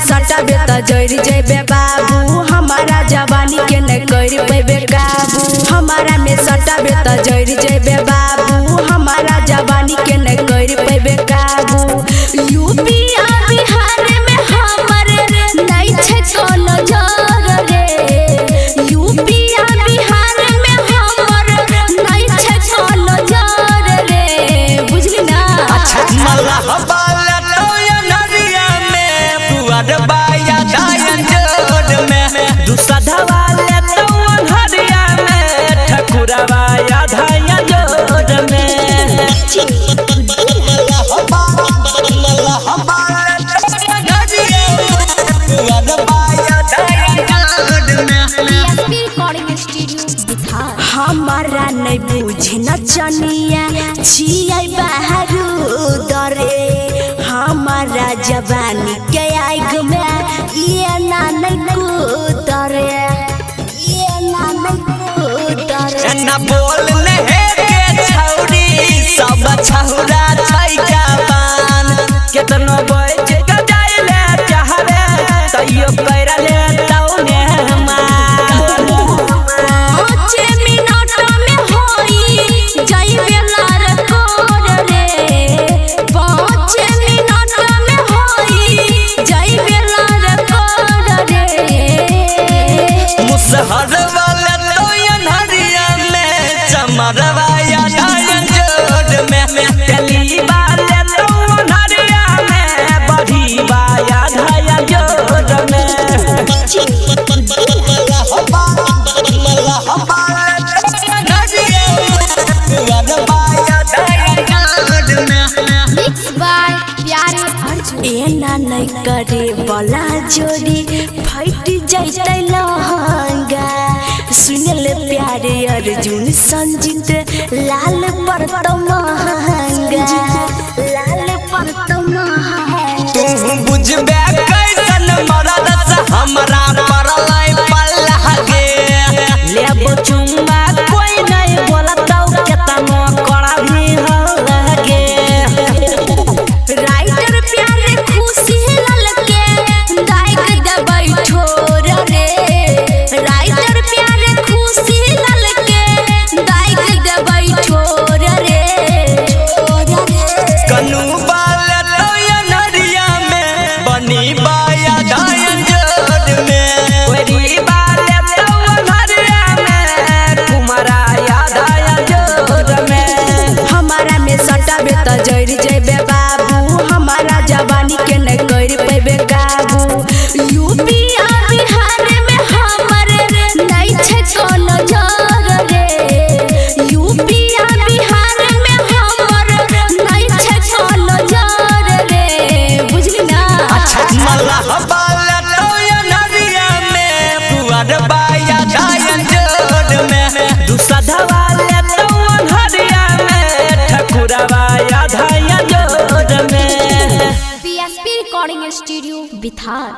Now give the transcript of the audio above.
सटाबे त जरि जइबे बाबू, हमारा जवानी के न कर पेबे काबू। हमारा में सटाबे त जरि जइबे बाबू, हमारा जवानी के न कर पेबे काबू। यूपी आ बिहार में हमर नहीं छे कोनो जोर रे। यूपी आ बिहार में हमर नहीं छे कोनो जोर रे, बुझली ना। अच्छा मल्लाह वाला तो नरिया में बाया दायन जोड़ में दुसधा वाले तो हरिया में ठकुरवा धाया जोड़ में। हमारा नहीं बुझे न चनिया छियै बाहरू दरे। हमारा जवानी के आग में ये ना नहीं कूदरे, ये ना नहीं कूदरे। ना बोल ने हे के छौरी सब छौरा छै जवान। केतनो बैठ के जाइले चाहबे तैयो कैरा ले तौने मान। 5 मिनट में होई जइबे लार कोर रे। 5 मिनट में होई जइबे लार कोर रे। मुसहर वाला तो अनहरिया में चमरवा या दायन जोड़ में। तेली वाले तो अनहरिया में बढ़ी बाया धाया जोड़ में। एना नहीं करे वाला जोड़ी फट जैतै लहंगा। सुनल प्यारे अर्जुन संजीत लाल पर तो महंगा, लाल पर तो महंगा। तू बुझबे कैसन मरद से हमरा पड़लै पल्ला गे। लेबो चुम्मा कोई नहीं बोलतौ केतनो कड़ा भी लगे। राइटर प्यारे खुशी लाल के दाइक दबै ठोर रे। राइटर प्यारे खुशी लाल के दाइक दबै ठोर रे। कनु बाला तो अनहरिया में बनी बाया दायन जोड़ में। कोरी वाले तो अनहरिया में कुमारा धाया जोड़ में। हमारा में सटाबे त जरि जइबे बाबू, हमारा जवानी के न कर पेबे काबू। यूपी आ बिहार में हमर नहीं छे कोनो जोर रे। यूपी आ बिहार में हमर नहीं छे कोनो जोर रे, बुझली ना। अच्छा मल्लाह वाला तो अनहरिया में पुअर बाया दायन जोड़ में। दुसधा वाले तो अनहरिया में ठकुरवा धाया जोड़ में। PSP recording studio Bihar.